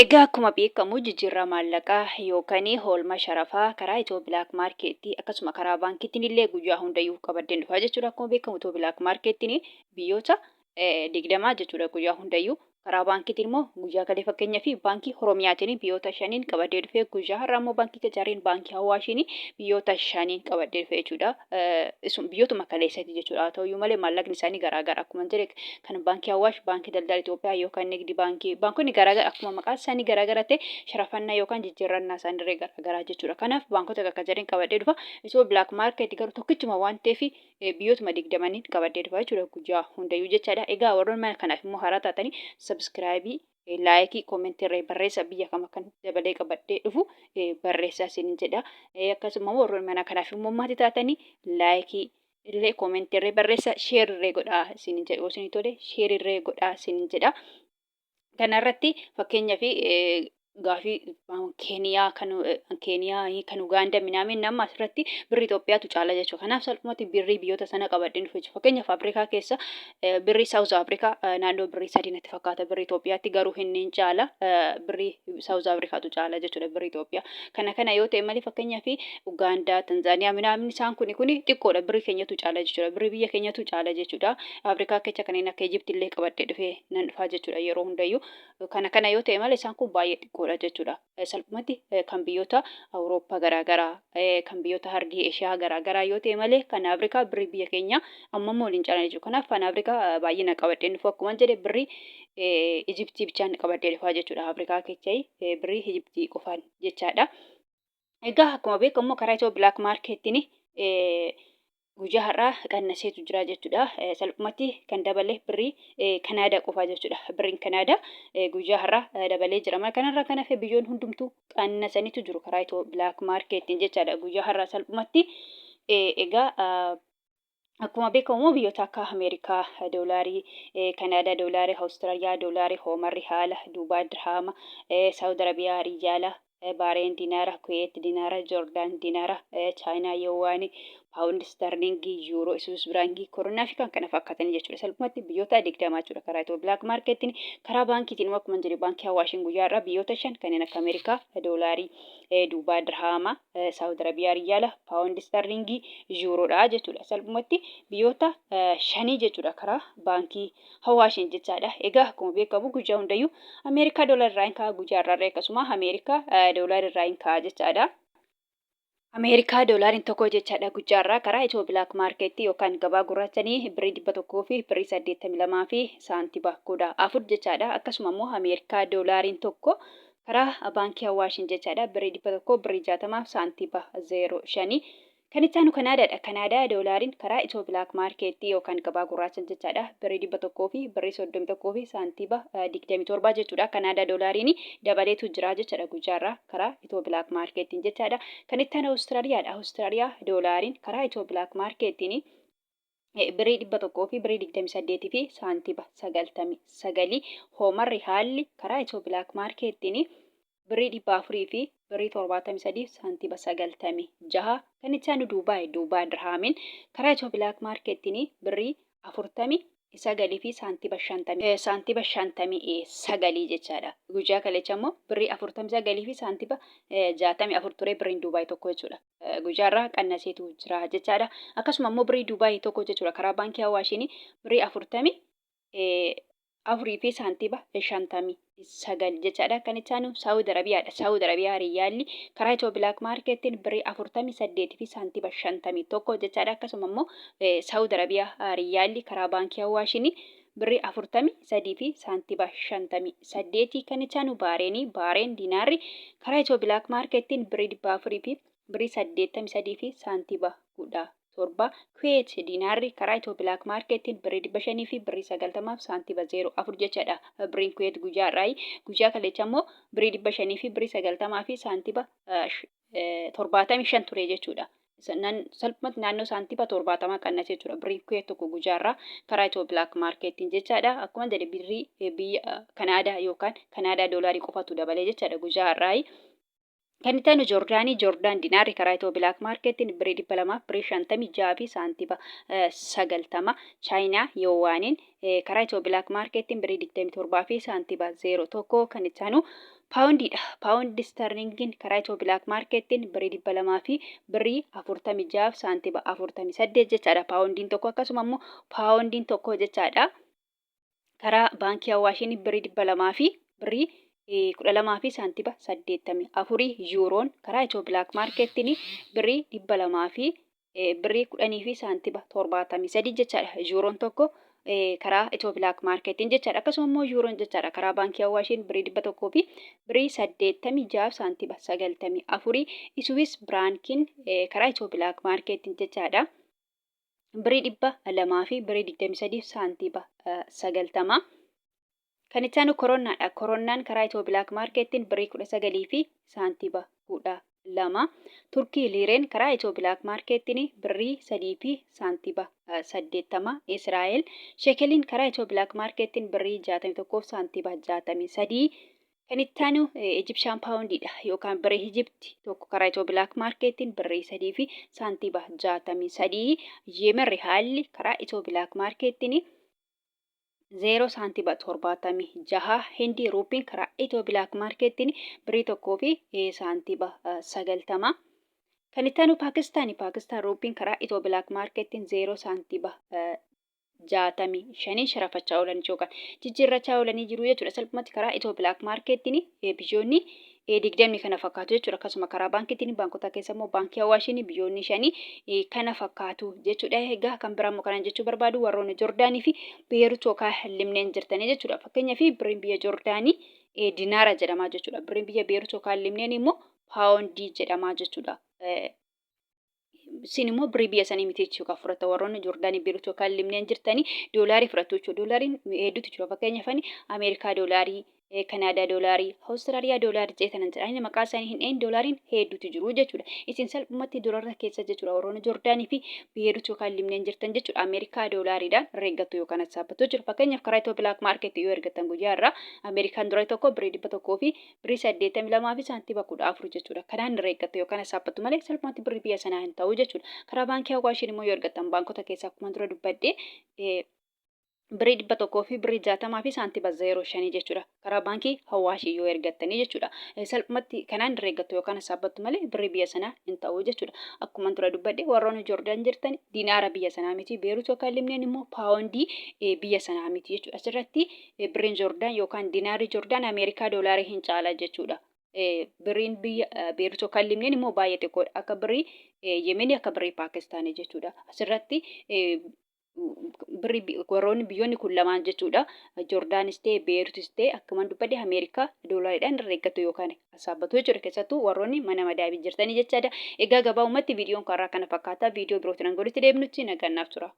Egaa akkuma beekamu jijjiirraa maallaqaa yookaan hoolma sharafaa karaa Itiyoo Black Market akkasuma karaa baankiitiin illee guyyaa hundayyuu qabaddeen dhufaa jechuudha. Akkuma beekamu Itiyoo Black Marketiin biyyoota 20 jechuudha guyyaa hundayyuu. Karaa baankiitiin immoo guyyaa kalee fakkeenyaa fi baankii Oromiyaatiin biyyoota shaniin qabadee dhufee, guyyaa har'aa immoo baankii Qacaariin, baankii Hawaashiin biyyoota shaniin qabadee dhufee jechuudha. Isun biyyootuma kaleessati jechuudha. Haa ta'uyyuu malee maallaqni isaanii garaagara akkuma jedhe kan baankii Hawaash, baankii daldala Itoophiyaa yookaan nigdi baankii, baankonni garaagara akkuma maqaa isaanii garaagara ta'e sharafannaa yookaan jijjiirrannaa isaaniirree garaagaraa jechuudha. Kanaaf baankota Qacaariin qabadee dhufa. Isoo Black Market garuu tokkichuma waan ta'eef biyyootuma 20n qabadhee dhufa jechuudha guyyaa hundayyuu jechaadha. Egaa warroonni mana kanaaf immoo haaraa taatanii subscribe, like, comment irra barreessa, biyya kam akkan dabalee qabadhee dhufu barreessaa isiniin jedha. Akkasuma warroonni mana kanaaf immoo maatii taatanii like illee comment irra barreessa, share irra godhaa isiniin jedha. Yoo isinii tole share irra godhaa isiniin jedha. Kanarratti fakkeenyaaf gaafii Keeniyaa, kan Keeniyaa, kan Ugaandaa minaamin nama asirratti birrii Itoophiyaatu caala jechuudha. Kanaaf salphumatti birrii biyyoota sana qabadheen dhufe jechuudha. Fakkeenyaaf Afrikaa keessa birrii South Africa naannoo birrii 3 natti fakkaata birrii Itoophiyaatti, garuu inni hin caala, birrii South Africaatu caala jechuudha birrii Itoophiyaa. Kana kana yoo ta'e malee fakkeenyaaf Ugaandaa, Tanzaaniyaa minaamin isaan kuni kuni xiqqoodha, birrii keenyatu caala jechuudha. Birrii biyya keenyatu caala jechuudha. Afrikaa keessa kanneen akka Ijipti illee qabadhee dhufee nan dhufaa jechuudha yeroo hundayyuu. Kana kana yoo ta'e malee isaan kun baay'ee xiqqoodha jechuudha. Salphumatti kan biyyoota Awurooppaa garaagaraa, kan biyyoota Hardii Eshiyaa garaagaraa yoo ta'e malee kan Afrikaa birrii biyya keenyaa amma immoo waliin caalan jechuudha. Kanaaf kan Afrikaa baay'ina qabadhee dhufu akkuma jedhe birrii Ijiptii bichaan qabadhee dhufaa jechuudha. Afrikaa keessaa birrii Ijiptii qofaan jechaadha. Egaa akkuma beekamu karaa Itiyoo Black Marketiin guyyaa har'aa qannaseetu jira jechuudha. Salphumatti kan dabale birrii Kanaadaa qofaa jechuudha. Birriin Kanaadaa guyyaa har'aa dabalee jira. Kanarraa kan hafe biyyoon hundumtuu qannasaniitu jiru karaa Itiyoo Black Marketiin jechaadha. Guyyaa har'aa salphumatti egaa akkuma beekamu biyyoota akka Ameerikaa doolaarii, Kanaadaa doolaarii, Awustiraaliyaa doolaarii, Hoomarri haala, Duubaa dirhaama, Saawud Arabiyaa riyaala, Baareen dinaara, Kuweet dinaara, Joordaan dinaara, Chaayinaa yuwaanii, paawundi sterlingii, yuuroo, Swiss firaangii, koronaa fi kan kana fakkaatan jechuudha. Salphumatti biyyoota 20 jechuudha karaa Itiyoo Black Marketiin. Karaa baankiitiin immoo akkuma jedhe baankii Hawaashiin guyyaa irraa biyyoota shan kanneen akka Ameerikaa doolaarii, Duubaa dirhaama, Saawud Arabiyaa riyaala, paawundi sterlingii, yuuroodha jechuudha. Salphumatti biyyoota shanii jechuudha karaa baankii Hawaashiin jechaadha. Egaa akkuma beekamu guyyaa hundayyuu Ameerikaa doolar irraa hin ka'a, guyyaa har'aarra akkasuma Ameerikaa doolar irraa hin ka'a jechaadha. Ameerikaa doolaariin tokko jechaadha guyyaa har'aa karaa Itiyoo Black Market yookaan gabaa gurraachanii birrii 100 fi birrii 82 fi saantiba 14 jechaadha. Akkasuma immoo Ameerikaa doolaariin tokko karaa baankii Hawaashiin jechaadha birrii 100 birrii 60 fi saantiba 05. Kan itti aanu Kanaadaadha. Kanaadaa doolaariin karaa Itiyoo Black Market yookaan gabaa gurraacha jechaadha. Birrii 100 fi birrii 31 fi saantiba 27 jechuudha. Kanaadaa doolaariin dabaleetu jira jechaadha guyyaarraa karaa Itiyoo Black Marketiin jechaadha. Kan itti aanu Awustiraaliyaadha. Awustiraaliyaa doolaariin karaa Itiyoo Black Marketiin birrii 100 fi birrii 28 fi saantiba 99. Hoomarri haalli karaa Itiyoo Black Marketiin birrii 400 fi birrii 73 saantiba 96. Kan itti aanu Duubaay. Duubaay dirhaamiin karaa Itiyoo Black Marketiin birrii 49 fi saantiba 50 saantiba 59 jechaadha. Guyyaa kalecha immoo birrii 49 fi saantiba 64 ture birriin Duubaay tokko jechuudha. Guyyaa irraa qannaseetu jira jechaadha. Akkasuma immoo birrii Duubaay tokko jechuudha karaa baankii Hawaashiin birrii 44 fi saantiba 59 jechaadha. Kan itti aanu Saawud Arabiyaadha. Saawud Arabiyaa riyyaalli karaa Itiyoo Black Marketiin birrii 48 fi saantiba 51 jechaadha. Akkasuma immoo Saawud Arabiyaa riyyaalli karaa baankii Hawaashiin birrii 43 fi saantiba 58. Kan itti aanu Baareenii. Baareen diinaarri karaa Itiyoo Black Marketiin birrii 400 fi birrii 83 fi saantiba 17. Kuweet diinaarri karaa Itiyoo Black Marketiin birrii 500 fi birrii 90 fi saantiba 04 jechaadha. Birriin Kuweet guyyaa har'aa, guyyaa kalecha immoo birrii 500 fi birrii 90 fi saantiba 75 ture jechuudha. Salphumatti naannoo saantiba 70 qannase jechuudha. Birriin Kuweet tokko guyyaa har'aa karaa Itiyoo Black Marketiin jechaadha. Akkuma jedhe birrii biyya Kanaadaa yookaan Kanaadaa doolaarii qofatu dabalee jechaadha guyyaa har'aa. Kan itti aanu Joordaanii, Joordaan dinaarri karaa Itiyoo Bilaak Maarkeettiin birrii 200 fi birrii 56 fi saantiba 90. Chaayinaa Yoowaaniin karaa Itiyoo Bilaak Maarkeettiin birrii 27 fi saantiba 01. Kan itti aanu Paawundiidha. Paawundi Isterlingiin karaa Itiyoo Bilaak Maarkeettiin birrii 200 fi birrii 46 fi saantiba 48 jechaadha. Paawundiin tokko akkasuma immoo paawundiin tokko jechaadha. Karaa baankii Awaashiin birrii 200 fi birrii 12 fi saantiba 84. Yuuroon karaa Itiyoo Bilaak Maarkeettiin birrii 200 fi birrii 10 fi saantiba 73 jechaadha. Yuuroon tokko karaa Itiyoo Bilaak Maarkeettiin jechaadha. Akkasuma immoo yuuroon jechaadha karaa baankii Awaashiin birrii 100 fi birrii 86 saantiba 94. Iswiis Biraankiin karaa Itiyoo Bilaak Maarkeettiin jechaadha, Birrii 200 fi birrii 23 saantiba 90. Kan itti aanu koronnaadha. Koronnaan karaa Itiyoo Bilaak Maarkeettiin birrii 19 fi saantiba 12. Turkii liireen karaa Itiyoo Bilaak Maarkeettiin birrii 3 fi saantiba 80. Israa'el sheekeliin karaa Itiyoo Bilaak Maarkeettiin birrii 61 fi saantiba 63. Kan itti aanu Egyptian Pound dha yookaan birrii Egypt tokko karaa Itiyoo Black Markettiin birrii 3 fi saantiba 63. Yemen Rihaalli karaa Itiyoo Black Markettiin 0 saantiba 76. Hindi Ruupiin karaa Itiyoo Black Markettiin birrii 1 fi saantiba 90. Kan itti aanu Paakistaani. Paakistaan Ruupiin karaa Itiyoo Black Markettiin 0 saantiba 65n sharafachaa oolanii yookaan jijjiirrachaa oolanii jiru jechuudha. Salphumatti karaa Itiyoo Bilaak Maarkeettiin biyyoonni 20 kana fakkaatu jechuudha. Akkasuma karaa baankiitiin baankota keessa immoo baankii Awaashiin biyyoonni shanii kana fakkaatu jechuudha. Egaa kan biraa immoo kanan jechuu barbaadu warroonni Jordaanii fi Beerut yookaan Limneen jirtanii jechuudha. Fakkeenyaaf birriin biyya Jordaanii dinaara jedhamaa jechuudha. Birriin biyya Beerut yookaan Limneen immoo paawondii jedhamaa jechuudha. Isin immoo birrii biyya sanii miti jechuudha kan fudhatta. Warroonni Joordaanii, Beerut yookaan Libneen jirtanii doolaarii fudhattu jechuudha. Doolaariin hedduutu jira. Fakkeenyaaf ani Ameerikaa doolaarii, Kanaadaa doolaarii, Awustiraaliyaa doolaarii jedhee tanan jedha. Inni maqaa isaanii hin dhahin, doolaariin hedduutu jiru jechuudha. Isin salphumatti doolaarota keessa jechuudha. Warroonni Joordaanii fi Beerut yookaan Libneen jirtan jechuudha. Ameerikaa doolaariidhaan herreeggattu yookaan hassaabattu jechuudha. Fakkeenyaaf karaa Itiyoo Bilaak Maarkeetti yoo ergattan guyyaa irraa Ameerikaan doolaarii tokko birrii 100 fi birrii 82 fi saantiba 14 jechuudha. Kanaan irra eeggattu yookaan hasaabbattu malee salphumatti birrii biyya sanaa hin ta'u jechuudha. Karaa baankii Awaashiin immoo yoo ergattan baankota keessaa akkuma dura dubbadhe birrii 100 fi birrii 60 fi saantiba 05 jechuudha. Karaa baankii Awaashii yoo ergattanii jechuudha. Salphumatti kanaan irra eeggattu yookaan hasaabbattu malee birrii biyya sanaa hin ta'u jechuudha. Akkuma dura dubbadhe warroonni Joordaan jirtan dinaara biyya sanaa miti. Beerut yookaan Libneen immoo paawondii biyya sanaa miti jechuudha. Asirratti Birriin Joordaan yookaan dinaarri Joordaan Ameerikaa doolaarii hin caala jechuudha. Birriin biyya Beerut yookaan Libneen immoo baay'ee xiqqoodha. Akka birrii Yemenii, akka birrii Paakistaanii jechuudha. Asirratti birrii warroonni biyyoonni kun lamaan jechuudha. Joordaanis ta'e Beerutis ta'e akkuma dubbadhe Ameerikaa doolaariidhaan irra eeggattu yookaan hasaabbatu jechuudha. Keessattuu warroonni mana madaabii jirtanii jechaadha. Egaa gabaabumatti viidiyoon karaa kana fakkaata. Viidiyoo birootiin hanga walitti deebinutti nagaan naaf tura.